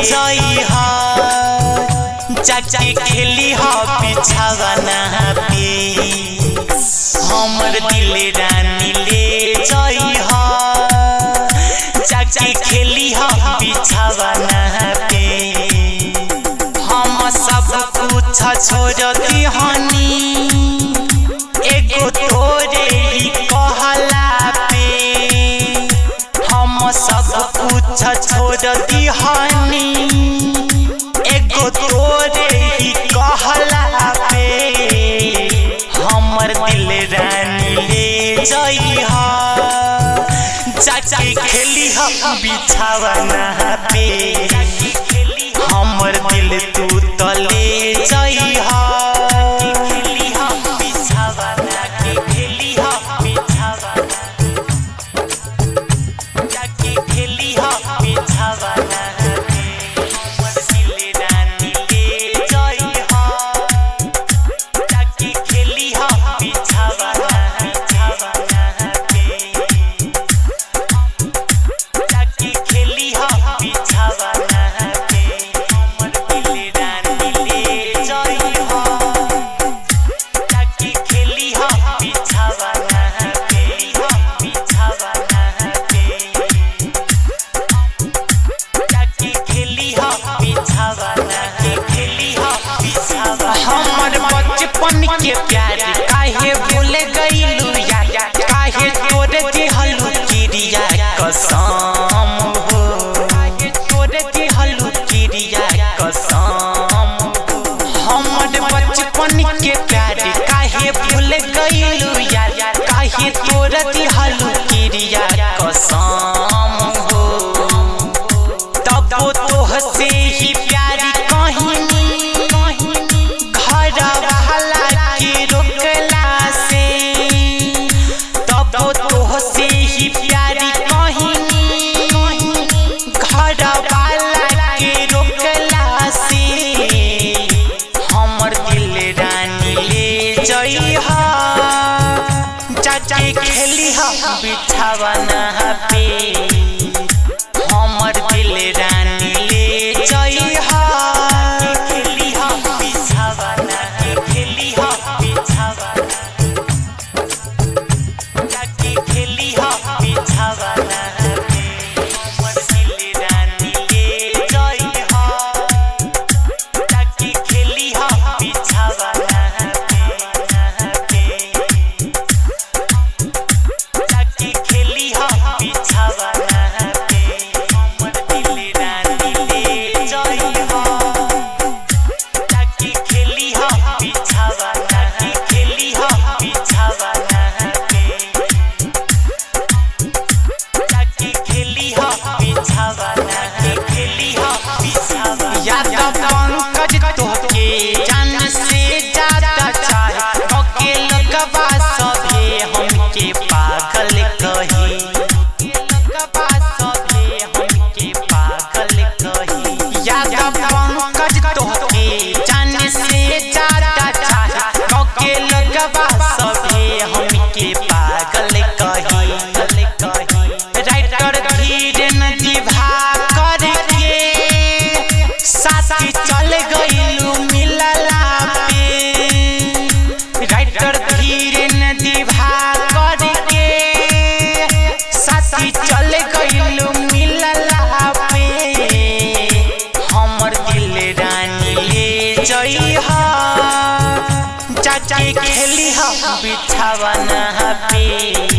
जइहा, जाके खेली हा बिछावना पे। हमर दिल रानी ले जइहा, जाके खेली हा बिछावना पे। हम सब कुछ छोड़ दिहनी एगो तोरे ही कहला पे। हम सब कुछ छोड़ दिहनी एगो तोरे ही कहला पे। हमर दिल रानी ले जइहा, जाके खेली हा बिछावना पे। हमर दिल तू तले जइहा। हमर बचपन के प्यार काहे भूल गइलू यार, काहे तोड़ दिहलू किरिया कसम हो, काहे तोड़ दिहलू किरिया कसम हो। हमर बचपन के प्यार काहे भूल गइलू यार, काहे तोड़ दिहलू किरिया कसम हो। तब तोह से ही प्यार कहीं जाके खेली हा बिछावना पे। हमर दिल रानी ले जइहा। यादव पंकज तोहके जान से ज्यादा चाहे, तोके लगवा सभे हमके पागल कही, लगवा सभे हमके पागल कही। यादव पंकज तोहके जान से ज्यादा चाहे, तोके लगवा सभे हमके पागल कही। राइटर धीरेन दिभा करके साथी चल गइलू मिलला पे। राइटर धीरेन दिभा करके साथी चल गइलू मिलला पे। हमर दिल रानी ले जइहा, जाके खेली हा बिछावना पे।